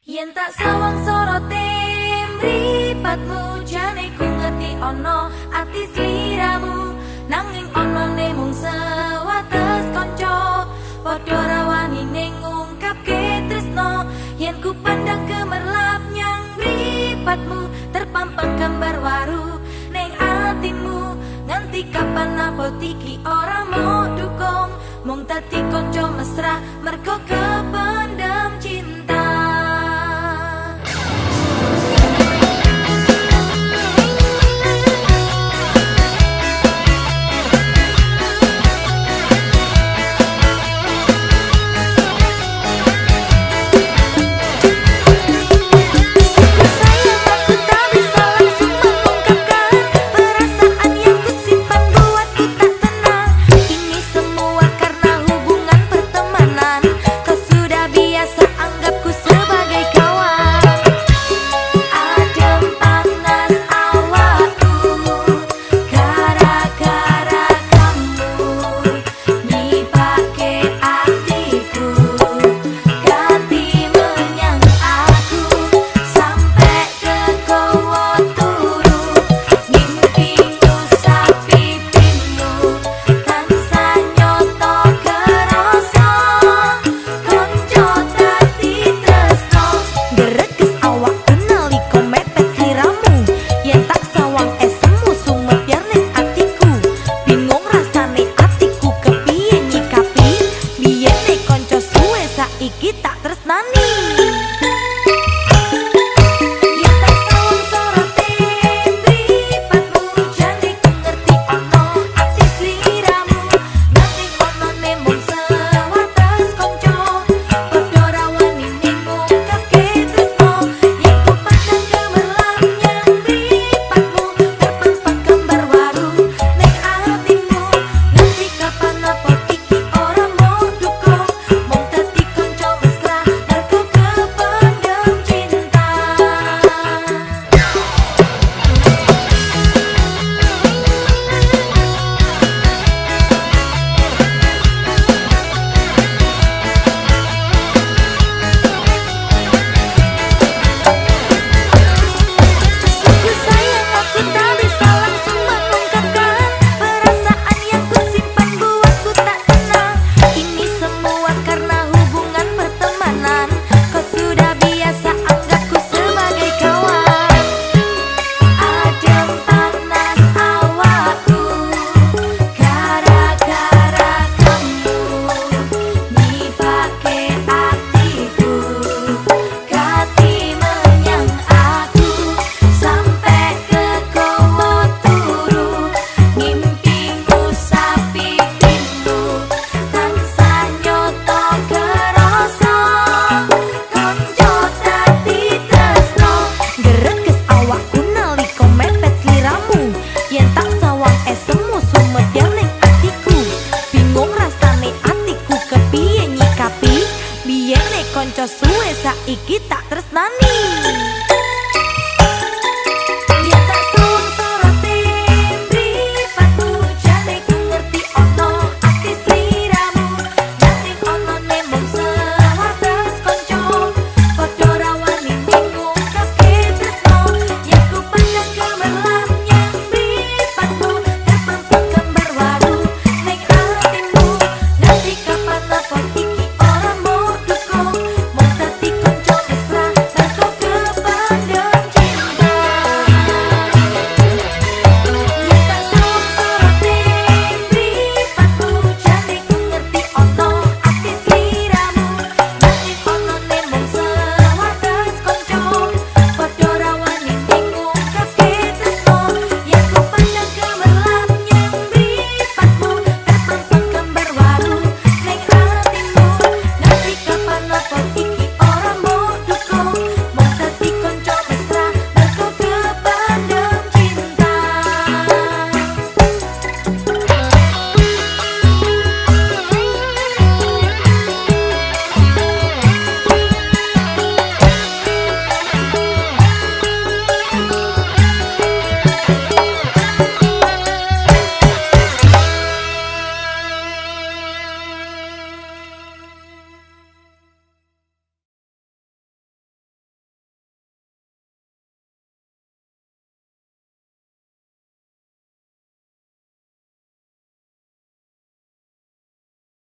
Yen tak sawang sorote mripatmu, jane ku ngerti ana ati sliramu, nanging onone mung sewates kanca, padha ra wani ngungkapke tresno. Yen ku pandang gemerlap nyang mripatmu, terpampang gambar waru ning atimu. Nganti kapan abot iki ora mau dukung, mung dadi kanca mesra mergo kependem cinta. Sayang, aku tak bisa langsung mengungkapkan perasaan yang kusimpan buatku tak tenang. Ini semua karena hubungan pertemanan. Kau sudah biasa anggapku sebagai kawan. Adem panas awakku gara-gara kamu nyipake atiku, ganti menyang aku sampai kekowo turu. Mimpi ngusap pipimu tansah nyoto kerasa, konco dadi tresno. Gerekes awakku nalika mepet sliramu. Yen tak sawang esemu sumebyar ning atiku. Bingung rasane atiku kepiye nyikapi. Biyene kanca suwe, saiki tak tresnani. Yen tak sawang sorote mripatmu, jane ku ngerti ana ati sliramu, nanging onone mung sewates kanca, padha ra wani ngungkapke tresno. Yen ku pandang gemerlap nyang mripatmu, terpampang gambar waru ning atimu. Nganti kapan abot iki ora mau dukung, mung dadi kanca mesra mergo kependem cinta. Sungguh sayang, aku tak bisa langsung mengungkapkan perasaan yang kusimpan buatku tak tenang. Ini semua karena hubungan pertemanan. Kau sudah biasa anggapku sebagai kawan. Adem panas awakku gara-gara kamu nyipake atiku, ganti menyang aku sampai kekowo turu. Mimpi ngusap pipimu tansah nyoto kerasa, konco dadi tresno. Gerekes awakku nalika mepet sliramu. Yen tak sawang esem